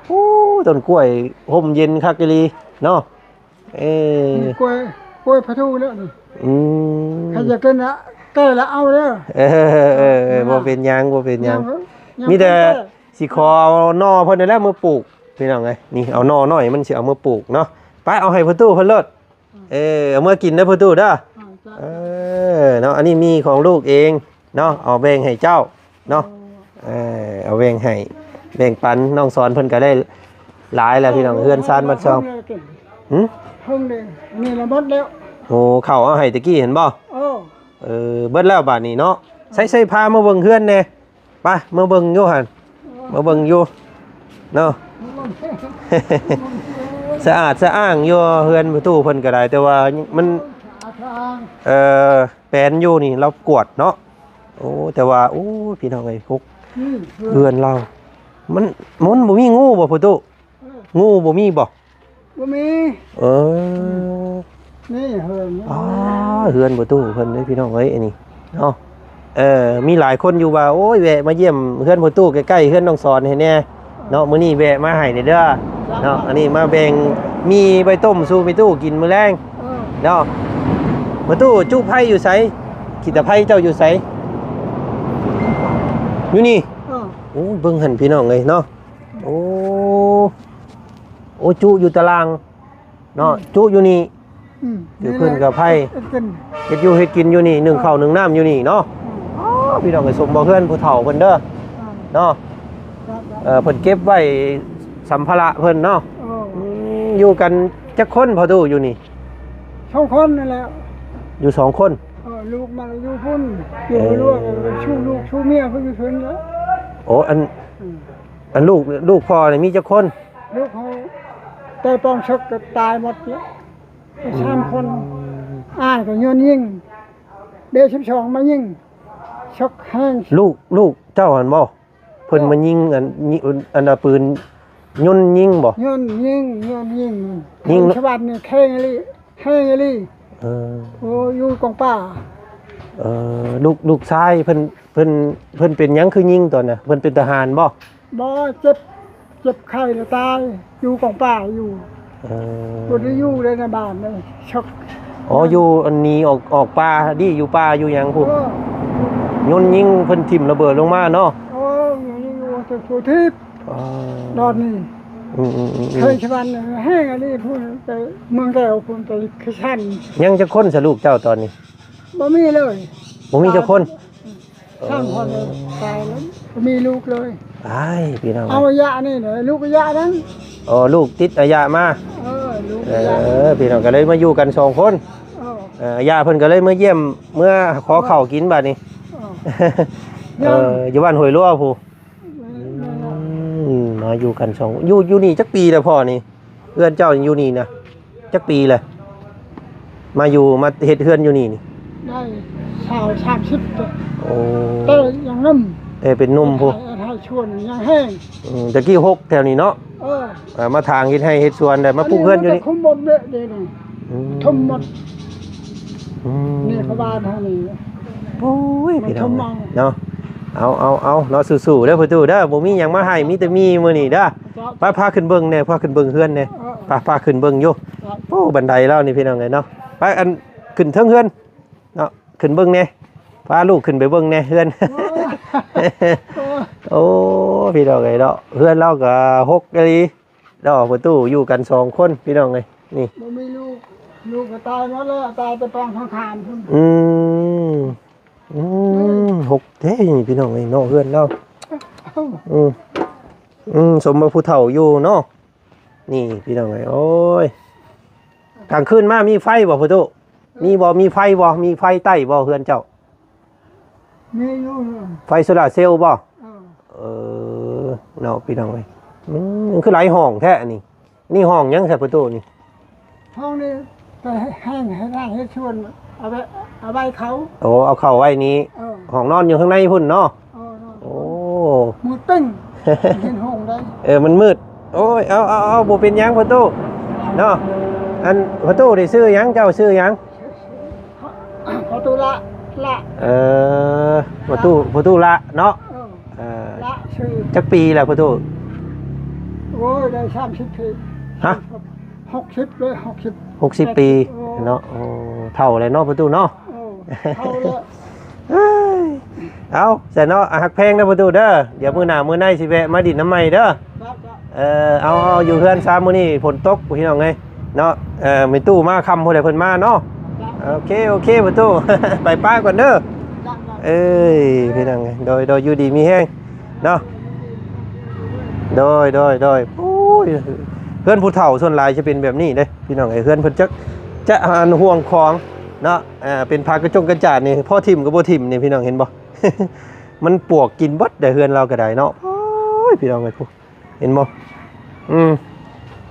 ໂອ້ ຕົ້ນກ້ວຍຮົ່ມເຢັນຄັກອີ່ຫຼີເນາະ ເອີ ນີ້ກ້ວຍ ກ້ວຍພະທູແລ້ວນີ້ ອືມ ໃຜຢາກກິນລະ ແກ່ລະເອົາເດີ ເອີ ເອີ ເອີ ບໍ່ເປັນຫຍັງ ບໍ່ເປັນຫຍັງ ຍັງ ຍັງ ມີແຕ່ ແກ່ ຊິຂໍເອົາໜໍ່ເພິ່ນນີ້ແຫຼະມາປູກ ພີ່ນ້ອງເອີຍ ນີ້ເອົາໜໍ່ນ້ອຍມັນຊິເອົາມາປູກເນາະ ໄປເອົາໃຫ້ພໍ່ຕູ້ເພິ່ນໂລດ ອືມ ເອີ ເອົາເມືອກິນເດີພໍ່ຕູ້ເດີ ອືມ ເອີ ເນາະ ອັນນີ້ໝີ່ຂອງລູກເອງເນາະ ເອົາແບ່ງໃຫ້ເຈົ້າເນາະ ໂອ້ ເອີ ເອົາແບ່ງໃຫ້ ແບ່ງປັນ ນ້ອງສອນເພິ່ນກໍໄດ້ຫຼາຍແລ້ວ ພີ່ນ້ອງ ເອີ ເຮືອນຊານບ້ານຊ່ອງ ຫຶ? ເພິ່ງເດ້ ນີ້ລະໝົດແລ້ວ ໂອ້ ເຂົ້າເອົາໃຫ້ຕະກີ້ຫັ້ນບໍ່? ເອີ ເອີ ເບິດແລ້ວບາດນີ້ເນາະ ໃສ່ ໃສ່ພາມາເບິ່ງເຮືອນແດ່ ໄປ ມາເບິ່ງຢູ່ຫັ້ນ ມາເບິ່ງຢູ່ເນາະ ສະອາດສະອ້າງຢູ່ ເຮືອນພໍ່ຕູ້ເພິ່ນກໍໄດ້ ແຕ່ວ່າມັນ ເອີ ແປນຢູ່ນີ້ລາວກວດເນາະ ໂອ້ ແຕ່ວ່າ ໂອ້ ພີ່ນ້ອງເອີຍ ຫົກ ອືມ ເຮືອນລາວ ມັນ ມັນບໍ່ມີງູບໍ່ພໍ່ຕູ້? ເອີ ງູບໍ່ມີບໍ່? ບໍ່ມີ ເອີ ນີ້ເຮືອນ ອໍ ເຮືອນພໍ່ຕູ້ເພິ່ນເດ້ພີ່ນ້ອງເອີຍ ອັນນີ້ເນາະ ເອີ ມີຫຼາຍຄົນຢູ່ວ່າ ໂອ້ຍ ແວະມາຢ້ຽມເຮືອນພໍ່ຕູ້ໃກ້ໆເຮືອນນ້ອງສອນໃຫ້ແດ່ເນາະ ມື້ນີ້ແວະມາໃຫ້ແດ່ເດີເນາະ ອັນນີ້ມາແບ່ງໝີ່ໄວ້ຕົ້ມສູ່ແມ່ຕູ້ກິນມື້ແລງ ເອີ ເນາະ ພໍ່ຕູ້ຈຸໄຟຢູ່ໃສ? ຂີ້ຕະໄຟເຈົ້າຢູ່ໃສ? ຢູ່ນີ້ ເອີ ໂອ້ ເບິ່ງຫັ້ນພີ່ນ້ອງເອີຍເນາະ ໂອ້ ໂອ້ ຈຸຢູ່ຕາລ່າງ ເນາະ ອືມ ຈຸຢູ່ນີ້ ອືມ ເຮັດຟືນກັບໄຟ ເຮັດກິນ ເຮັດຢູ່ເຮັດກິນຢູ່ນີ້ ໜຶ້ງເຂົ້າ ເອີ ໜຶ້ງນ້ຳຢູ່ນີ້ເນາະ ອືມ ອໍ ພີ່ນ້ອງເອີຍ ສົມບໍ່ເຮືອນຜູ້ເຖົ້າເພິ່ນເດີ ອ່າ ເນາະ ເອີ ເພິ່ນເກັບໄວ້ສຳພາລະເພິ່ນເນາະ ເອີ ອືມ ຢູ່ກັນຈັກຄົນພໍ່ຕູ້ຢູ່ນີ້? ສອງຄົນນັ້ນແຫຼະ ຢູ່ສອງຄົນ ເອີ ລູກມັນຢູ່ພຸ້ນ ຢູ່ ເອີ ຫຼວງ ເອີ ຊູ້ລູກຊູ້ເມຍເພິ່ນຢູ່ເທິງແລ້ວ ໂອ້ ອັນ ອືມ ອັນລູກ ລູກພໍ່ນີ້ມີຈັກຄົນ? ລູກເຮົາແຕ່ປອງເສິກກໍຕາຍໝົດແລ້ວ ອືມ ສາມຄົນ ອ້າຍກໍໂຍນຍິງ ເບສິບສອງມາຍິງ ເສິກແຮງ ລູກ ລູກເຈົ້າຫັ້ນບໍ່? ເພິ່ນ ເອີ ມາຍິງ ອັນ ຍິ ອັນ ອັນ ປືນຍົນຍິງບໍ່? ໂຍນຍິງ ໂຍນຍິງ ຍິງ ສະຫວັດນີ້ແຂງອີ່ຫຼີ ແຮງອີ່ຫຼີ ເອີ ໂອ້ ຢູ່ກອງປ່າ ເອີ ລູກ ລູກຊາຍເພິ່ນ ເພິ່ນ ເພິ່ນເປັນຫຍັງຄືຍິງຕອນນະ? ເພິ່ນເປັນທະຫານບໍ່? ບໍ່ ເຈັບ ເຈັບໄຂ້ລະຕາຍ ຢູ່ກອງປ່າຢູ່ ເອີ ບໍ່ໄດ້ຢູ່ໃນບ້ານເລີຍ ຊັກ ອໍ ຢູ່ອັນນີ້ອອກ ອອກປ່າ ດີຢູ່ປ່າຢູ່ຫຍັງພຸ້ນ ເອີ ໂຍນຍິງເພິ່ນຖິ້ມລະເບີດລົງມາເນາະ ໂອ້ ໂຍນຍິງລົງມາຈາກພູທິບ ອໍ ດອນນີ້ ອືມໆໆໆ ໄທສະຫວັນແຮງອັນນີ້ພຸ້ນ ໄປເມືອງແກ້ວພຸ້ນ ໄປຄືຊັນ ຍັງຈັກຄົນສະລູກເຈົ້າຕອນນີ້? ບໍ່ມີເລີຍ ບໍ່ມີຈັກຄົນ ສາມຄົນ ເອີ ຕາຍແລ້ວ ບໍ່ມີລູກເລີຍ ຕາຍ ພີ່ນ້ອງ ເອົາອາຍະນີ້ແຫຼະ ລູກອາຍະນັ້ນ ອໍ ລູກຕິດອາຍະມາ ເອີ ລູກອາຍະ ເອີ ພີ່ນ້ອງກໍເລີຍມາຢູ່ກັນສອງຄົນ ເອີ ເອີ ອາຍະເພິ່ນກໍເລີຍມາຢ້ຽມ ເມືອຂໍເຂົ້າກິນບາດນີ້ ເອີ ເອີ ຢູ່ບ້ານຫ້ວຍຫຼວງພຸ້ນ ອືມ ມາຢູ່ກັນສອງ ຢູ່ ຢູ່ນີ້ຈັກປີແລ້ວພໍ່ນີ້? ເຮືອນເຈົ້າຢູ່ນີ້ນະ ຈັກປີແລ້ວ? ມາຢູ່ ມາເຮັດເຮືອນຢູ່ນີ້ນີ້ ໄດ້ຊາວ ສາມສິບ ໂອ້ ແຕ່ຍັງໜຸ່ມ ເອີ ເປັນໜຸ່ມພຸ້ນ ເຮັດໄຮ່ ຊ່ວງນີ້ຍັງແຫ້ງ ອືມ ຕະກີ້ຮົກແຖວນີ້ເນາະ ເອີ ເອີ ມາຖາງເຮັດໄຮ່ເຮັດສວນ ໄດ້ມາປູກເຮືອນຢູ່ນີ້ ມັນກໍຖົມໝົດເລີຍເດນີ້ ອືມ ຖົມໝົດ ອືມ ນີ້ເຂົາວ່າເຮົານີ້ ໂອ້ຍ ພີ່ນ້ອງເນາະ ເອົາ ເອົາ ເອົາເນາະ ສູ້ໆເດີພໍ່ຕູ້ເດີ ບໍ່ມີຫຍັງມາໃຫ້ ມີແຕ່ມີມື້ນີ້ເດີ ເຈົ້າ ໄປ ພາຂຶ້ນເບິ່ງແດ່ ພາຂຶ້ນເບິ່ງເຮືອນແດ່ ເອີ ໄປ ພາຂຶ້ນເບິ່ງຢູ່ ເຈົ້າ ໂອ້ ບັນໄດລາວນີ້ ພີ່ນ້ອງເອີຍເນາະ ໄປ ອັນ ຂຶ້ນເທິງເຮືອນ ເນາະ ຂຶ້ນເບິ່ງແດ່ ພາລູກຂຶ້ນໄປເບິ່ງແດ່ເຮືອນ ໂອ້ຍ ໂອ້ ພີ່ນ້ອງເອີຍເນາະ ເຮືອນລາວກໍຮົກອີ່ຫຼີເນາະ ພໍ່ຕູ້ຢູ່ກັນສອງຄົນ ພີ່ນ້ອງເອີຍ ນີ້ ບໍ່ມີລູກ ລູກກໍຕາຍໝົດແລ້ວ ຕາຍແຕ່ປາງສັງຂານພຸ້ນ ອືມ ອືມ ຮົກແທ້ນີ້ ພີ່ນ້ອງເອີຍເນາະ ເຮືອນລາວ ອືມ ອືມ ສົມວ່າຜູ້ເຖົ້າຢູ່ເນາະ ນີ້ພີ່ນ້ອງເອີຍ ໂອ້ຍ ກາງຄືນມາມີໄຟບໍ່ພໍ່ຕູ້? ມີບໍ່? ມີໄຟບໍ່? ມີໄຟໃຕ້ບໍ່ເຮືອນເຈົ້າ? ມີຢູ່ ໄຟໂຊລາເຊວບໍ່? ເອີ ເອີ ເນາະ ພີ່ນ້ອງເອີຍ ອືມ ຄືຫຼາຍຫ້ອງແທ້ອັນນີ້ ນີ້ຫ້ອງຫຍັງຊະພໍ່ຕູ້ນີ້? ຫ້ອງນີ້ໄປແຮ່ງ ເຮັດໄຮ່ເຮັດສວນ ເອົາໄວ້ ເອົາໄວ້ເຂົ້າ ໂອ້ ເອົາເຂົ້າໄວ້ນີ້ ເອີ ຫ້ອງນອນຢູ່ຂ້າງໃນພຸ້ນເນາະ? ເອີ ໂອ້ ມືດຕຶ້ງ ເຫັນຫ້ອງໄດ້ ເອີ ມັນມືດ ໂອ້ຍ ເອົາ ເອົາ ເອົາ ບໍ່ເປັນຫຍັງພໍ່ຕູ້ເນາະ ອັນພໍ່ຕູ້ນີ້ຊື່ຫຍັງ? ເຈົ້າຊື່ຫຍັງ? ພໍ່ຕູ້ລະ ລະ ເອີ ພໍ່ຕູ້ ພໍ່ຕູ້ລະເນາະ ເອີ ເອີ ລະຊື່ ຈັກປີແລ້ວພໍ່ຕູ້? ໂອ້ຍ ໄດ້ສາມສິບປີ ຮະ? ຫົກສິບເລີຍ ຫົກສິບ ຫົກສິບປີ ເອີ ເນາະ ໂອ້ ເຖົ້າແລ້ວເນາະພໍ່ຕູ້ເນາະ ເອີ ເຖົ້າແລ້ວ ເອີຍ ເອົາ ຊັ້ນເນາະ ຮັກແພງເດີພໍ່ຕູ້ເດີ ດຽວມື້ໜ້າມື້ໃນຊິແວະມາດິນນຳໃໝ່ເດີ ເອີ ເອົາ ເອົາ ຢູ່ເຮືອນຊາມມື້ນີ້ຝົນຕົກ ພີ່ນ້ອງເອີຍເນາະ ເອີ ແມ່ຕູ້ມາຄ່ຳພຸ້ນແຫຼະເພິ່ນມາເນາະ ໂອເຄ ໂອເຄ ພໍ່ຕູ້ ໄປປ້າກ່ອນເດີ ເອີຍ ພີ່ນ້ອງເອີຍ ໂດຍ ໂດຍ ຢູ່ດີມີແຮງເນາະ ໂດຍ ໂດຍ ໂດຍ ໂອ້ຍ ເຮືອນຜູ້ເຖົ້າສ່ວນຫຼາຍຈະເປັນແບບນີ້ເດ້ ພີ່ນ້ອງເອີຍ ເຮືອນເພິ່ນຈະ ຈະ ອັນ ຫ່ວງຂອງເນາະ ເປັນຜ້າກະຈົງກະຈາດນີ້ ພໍຖິ້ມກໍບໍ່ຖິ້ມນີ້ ພີ່ນ້ອງເຫັນບໍ່? ມັນປວກກິນເບິດໄດ໋ ເຮືອນລາວກໍໄດ້ເນາະ ໂອ້ຍ ພີ່ນ້ອງເອີຍ ເຫັນບໍ່? ອືມ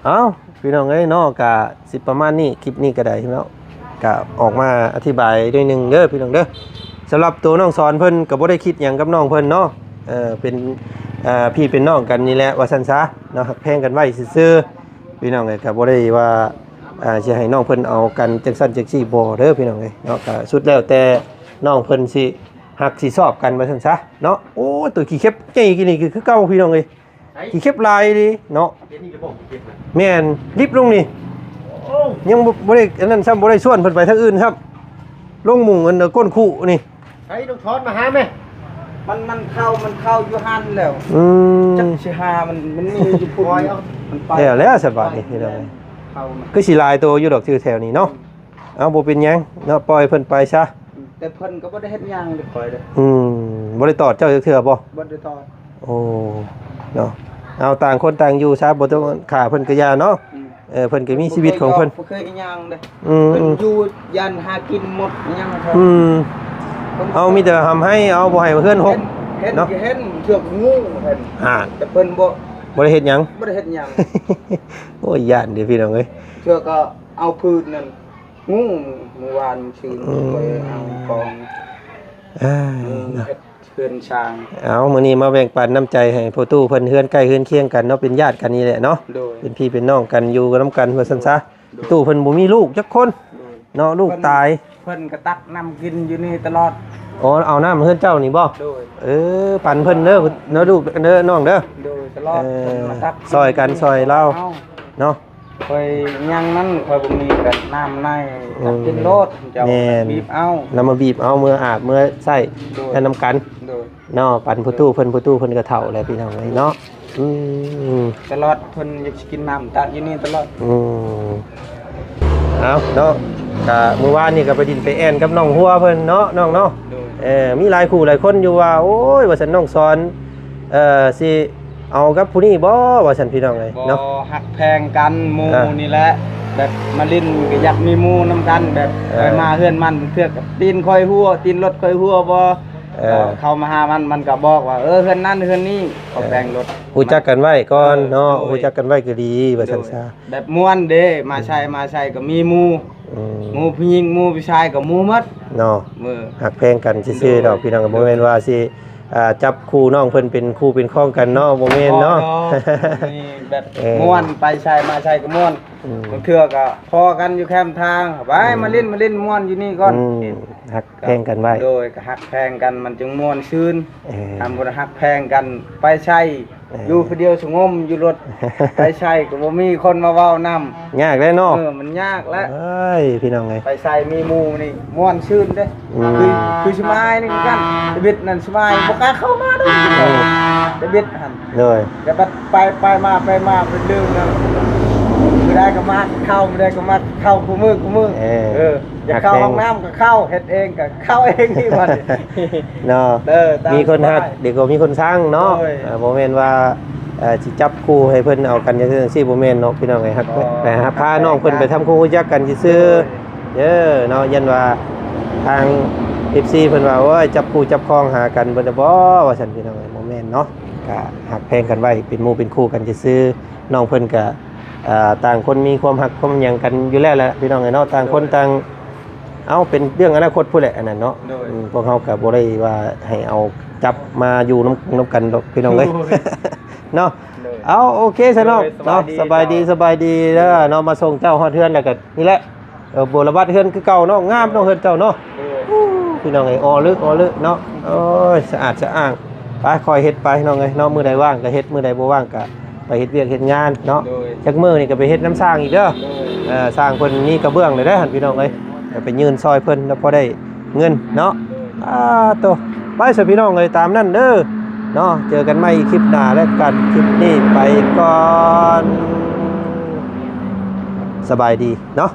ເອົ້າ ພີ່ນ້ອງເອີຍເນາະ ກະຊິປະມານນີ້ ຄລິບນີ້ກໍໄດ້ເນາະ ກະອອກມາອະທິບາຍໜ້ອຍໜຶ່ງເດີພີ່ນ້ອງເດີ ສຳລັບໂຕນ້ອງສອນເພິ່ນກໍບໍ່ໄດ້ຄິດຫຍັງກັບນ້ອງເພິ່ນເນາະ ເອີ ເປັນ ເອີ ພີ່ເປັນນ້ອງກັນນີ້ແຫຼະວ່າຊັ້ນຊະເນາະ ຮັກແພງກັນໄວ້ຊື່ໆ ພີ່ນ້ອງເອີຍ ກໍບໍ່ໄດ້ວ່າ ເອີ ຊິໃຫ້ນ້ອງເພິ່ນເອົາກັນຈັ່ງຊັ້ນຈັ່ງຊີ້ບໍ່ເດີພີ່ນ້ອງເອີຍເນາະ ກໍສຸດແລ້ວແຕ່ນ້ອງເພິ່ນຊິຮັກຊິຊອບກັນວ່າຊັ້ນຊະເນາະ ໂອ້ ໂຕຂີ້ເຂັບໃຫຍ່ກີ້ນີ້ຄືເກົ່າພີ່ນ້ອງເອີຍ ໃສ? ຂີ້ເຂັບຫຼາຍອີ່ຫຼີເນາະ ເຫັນອີກແລ້ວບໍ່? ແມ່ນ ລິບລົງນີ້ ໂອ້ ຍັງບໍ່ ບໍ່ໄດ້ອັນນັ້ນຊ້ຳ ບໍ່ໄດ້ຊວນເພິ່ນໄປທາງອື່ນຊ້ຳ ລົງມຸງອັນ ເອີ ກົ້ນຄຸນີ້ ໃສ ຕ້ອງຖອນມາຫາແມ່ ມັນ ມັນເຂົ້າ ມັນເຂົ້າຢູ່ຫັ້ນແລ້ວ ອືມ ຈັກຊິຫາມັນ ມັນມີຢູ່ພຸ້ນ ມັນໄປແລ້ວ ແລ້ວສະບາດນີ້ພີ່ນ້ອງ ເຂົ້າມາ ຄືຊິຫຼາຍໂຕຢູ່ດອກ ຢູ່ແຖວນີ້ເນາະ ເອົາ ບໍ່ເປັນຫຍັງເນາະ ປ່ອຍເພິ່ນໄປຊະ ແຕ່ເພິ່ນກໍບໍ່ໄດ້ເຮັດຫຍັງເດ້ຂ້ອຍເດ້ ອືມ ບໍ່ໄດ້ຕອດເຈົ້າຈັກເທື່ອບໍ່? ບໍ່ໄດ້ຕອດ ໂອ້ ເນາະ ເອົາ ຕ່າງຄົນຕ່າງຢູ່ຊະ ບໍ່ຕ້ອງຂ້າເພິ່ນກໍຢ່າເນາະ ອືມ ເອີ ເພິ່ນກໍມີຊີວິດຂອງເພິ່ນ ບໍ່ເຄີຍຫຍັງເດ້ ອືມ ເພິ່ນຢູ່ຢ້ານຫາກິນໝົດຫຍັງ ອືມ ເຮົາມີແຕ່ທຳໃຫ້ ເອົາ ບໍ່ໃຫ້ເຮືອນຮົກ ເຫັນ ເນາະ ເຫັນເຊືອກງູເຫັນ ອ່າ ແຕ່ເພິ່ນບໍ່ ບໍ່ໄດ້ເຮັດຫຍັງ ບໍ່ໄດ້ເຮັດຫຍັງ ໂອ້ຍ ຢ້ານເດ້ພີ່ນ້ອງເອີຍ ເຊືອກກໍເອົາພື້ນນັ້ນ ງູມື້ວານ ມື້ຊືນ ອືມ ຂ້ອຍເອົາກອງ ອ່າ ເອີ ເນາະ ເຮັດເຮືອນສ້າງ ເອົາ ມື້ນີ້ມາແບ່ງປັນນ້ຳໃຈໃຫ້ພໍ່ຕູ້ເພິ່ນ ເຮືອນໃກ້ເຮືອນຄຽງກັນເນາະ ເປັນຍາດກັນນີ້ແຫຼະເນາະ ໂດຍ ເປັນພີ່ເປັນນ້ອງກັນ ຢູ່ນຳກັນວ່າຊັ້ນຊະ ໂດຍ ຕູ້ເພິ່ນບໍ່ມີລູກຈັກຄົນ ໂດຍ ເນາະ ລູກຕາຍ ເພິ່ນ ເພິ່ນກໍຕັກນ້ຳກິນຢູ່ນີ້ຕະຫຼອດ ອໍ ເອົານ້ຳເຮືອນເຈົ້ານີ້ບໍ່? ໂດຍ ເອີ ປັນເພິ່ນເດີ ເນາະ ລູກເດີ ນ້ອງເດີ ໂດຍ ຕະຫຼອດ ເອີ ເພິ່ນມາຕັກ ຊ່ອຍກັນ ຊ່ອຍລາວ ເອົາ ເນາະ ຂ້ອຍຍັງນັ້ນ ຂ້ອຍບໍ່ມີແບບນ້ຳໃນ ອືມ ຕັກກິນໂລດ ເຈົ້າ ແມ່ນ ບີບເອົາ ນຳມາບີບເອົາ ເມືອອາບ ເມືອໃຊ້ ໂດຍ ໃຫ້ນຳກັນ ໂດຍ ເນາະ ປັນພໍ່ຕູ້ເພິ່ນ ພໍ່ຕູ້ເພິ່ນກໍເຖົ້າແລ້ວພີ່ນ້ອງເອີຍເນາະ ອືມ ຕະຫຼອດ ເພິ່ນຢາກຊິກິນນ້ຳ ຕັກຢູ່ນີ້ຕະຫຼອດ ອືມ ເອົາເນາະ ກະມື້ວານນີ້ກໍໄປດິນໄປແອ່ນກັບນ້ອງຫົວເພິ່ນເນາະ ນ້ອງເນາະ ໂດຍ ເອີ ມີຫຼາຍຄູ່ຫຼາຍຄົນຢູ່ວ່າ ໂອ້ຍ ວ່າຊັ້ນ ນ້ອງສອນ ເອີ ຊິເອົາກັບຜູ້ນີ້ບໍ່ ວ່າຊັ້ນ ພີ່ນ້ອງເອີຍ ບໍ່ ເນາະ ຮັກແພງກັນ ໝູ່ ອ່າ ນີ້ແຫຼະ ແບບມາຫຼິ້ນກໍຢາກມີໝູ່ນຳກັນ ແບບ ເອີ ຂ້ອຍມາເຮືອນມັນເທື່ອກໍຕີນຂ້ອຍຮົ່ວ ຕີນລົດຂ້ອຍຮົ່ວບໍ່ ເອີ ເຂົ້າມາຫາມັນ ມັນກໍບອກວ່າ ເອີ ເຮືອນນັ້ນເຮືອນນີ້ ເຂົາແບ່ງລົດ ຮູ້ຈັກກັນໄວ້ກ່ອນເນາະ ເອີ ໂດຍ ຮູ້ຈັກກັນໄວ້ກໍດີ ວ່າຊັ້ນຊະ ໂດຍ ແບບມ່ວນເດ້ ມາໃສ ມາໃສກໍມີໝູ່ ອືມ ໝູ່ຜູ້ຍິງ ໝູ່ຜູ້ຊາຍກໍໝູ່ໝົດເນາະ ເອີ ຮັກແພງກັນຊື່ໆດອກ ໂດຍ ພີ່ນ້ອງ ໂດຍ ບໍ່ແມ່ນວ່າຊິ ອ່າ ຈັບຄູ່ນ້ອງເພິ່ນເປັນຄູ່ເປັນຄອງກັນເນາະ ບໍ່ແມ່ນເນາະ ບໍ່ເນາະ ນີ້ແບບ ເອີ ມ່ວນ ໄປໃສມາໃສກໍມ່ວນ ອືມ ບາງເທື່ອກໍພໍ້ກັນຢູ່ແຄມທາງ ໄປ ອືມ ມາຫຼິ້ນ ມາຫຼິ້ນມ່ວນຢູ່ນີ້ກ່ອນ ອືມ ຮັກແພງກັນໄວ້ ໂດຍ ກໍຮັກແພງກັນມັນຈຶ່ງມ່ວນຊື່ນ ເອີ ຄັນບໍ່ໄດ້ຮັກແພງກັນໄປໃສ ເອີ ຢູ່ຜູ້ດຽວສະຫງົມຢູ່ລົດ ໄປໃສກໍບໍ່ມີຄົນມາເວົ້ານຳ ຍາກແລ້ວເນາະ ເອີ ມັນຍາກແລ້ວ ເອີຍ ພີ່ນ້ອງເອີຍ ໄປໃສມີໝູ່ນີ້ມ່ວນຊື່ນເດ້ ອືມ ຄື ຄືສະໝາຍນີ້ຄືກັນ ຕະບິດນັ້ນສະໝາຍບໍ່ກ້າເຂົ້າມາເດ້ ອືມ ຕະບິດຫັ້ນ ໂດຍ ແຕ່ບັດໄປ ໄປມາ ໄປມາເປັນເລື່ອງນະ ມື້ໃດກໍມາເຂົ້າ ມື້ໃດກໍມາເຂົ້າ ຄູ່ມື້ ຄູ່ມື້ ເອີ ເອີ ຢາກເຂົ້າຫ້ອງນ້ຳກໍເຂົ້າ ເຮັດເອງກໍເຂົ້າເອງນີ້ບັດນີ້ ເນາະ ເອີ ຕາມ ມີຄົນຮັກ ສະບາຍ ດຽວກໍມີຄົນຊັງເນາະ ໂດຍ ເອີ ບໍ່ແມ່ນວ່າ ເອີ ຊິຈັບຄູ່ໃຫ້ເພິ່ນເອົາກັນຈັ່ງຊີ້ ບໍ່ແມ່ນເນາະ ພີ່ນ້ອງເອີຍ ຮັກ ບໍ່ ໄປຫາພານ້ອງເພິ່ນໄປທຳຄວາມຮູ້ຈັກກັນຊື່ໆ ໂດຍ ເດີເນາະ ຢ້ານວ່າທາງ ເອັຟຊີ ເພິ່ນວ່າ ໂອ້ຍ ຈັບຄູ່ຈັບຄອງຫາກັນເບິດແລ້ວບໍ ວ່າຊັ້ນ ພີ່ນ້ອງເອີຍ ບໍ່ແມ່ນເນາະ ກະຮັກແພງກັນໄວ້ ເປັນໝູ່ເປັນຄູ່ກັນຊື່ໆ ນ້ອງເພິ່ນກະ ອ່າ ຕ່າງຄົນມີຄວາມຮັກຄວາມຫຍັງກັນຢູ່ແລ້ວແຫຼະ ພີ່ນ້ອງເອີຍເນາະ ຕ່າງຄົນ ໂດຍ ຕ່າງ ເອົ້າ ເປັນເລື່ອງອະນາຄົດພຸ້ນແຫຼະ ອັນນັ້ນເນາະ ໂດຍ ອືມ ພວກເຮົາກໍບໍ່ໄດ້ວ່າໃຫ້ເອົາຈັບມາຢູ່ນຳ ນຳກັນດອກ ພີ່ນ້ອງເອີຍ ໂດຍ ເນາະ ໂດຍ ເອົາ ໂອເຄຊະເນາະ ໂດຍ ເນາະ ສະບາຍດີ ສະບາຍດີ ສະບາຍດີເດີເນາະ ມາສົ່ງເຈົ້າຮອດເຮືອນແລ້ວກໍນີ້ແຫຼະ ເອີ ບົວລະບັດເຮືອນຄືເກົ່າເນາະ ງາມເນາະ ເຮືອນເຈົ້າເນາະ ໂດຍ ໂອ້ ພີ່ນ້ອງເອີຍ ອໍເລິກ ອໍເລິກເນາະ ໂອ້ຍ ສະອາດສະອ້າງ ໄປ ຄ່ອຍເຮັດໄປ ນ້ອງເອີຍເນາະ ມື້ໃດວ່າງກໍເຮັດ ມື້ໃດບໍ່ວ່າງກໍ ໄປເຮັດວຽກເຮັດງານເນາະ ໂດຍ ຈັກມື້ນີ້ກໍໄປເຮັດນຳຊ່າງອີກເດີ ໂດຍ ເອີ ຊ່າງເພິ່ນມີກະເບື້ອງແລ້ວເດີ ພີ່ນ້ອງເອີຍ ກໍໄປຍື່ນຊ່ອຍເພິ່ນ ແລ້ວພໍໄດ້ເງິນເນາະ ໂດຍ ອາໂຕ ໄປຊະພີ່ນ້ອງເອີຍ ຕາມນັ້ນເດີເນາະ ເຈີກັນໃໝ່ຄລິບໜ້າແລ້ວກັນ ຄລິບນີ້ໄປກ່ອນ ສະບາຍດີເນາະ.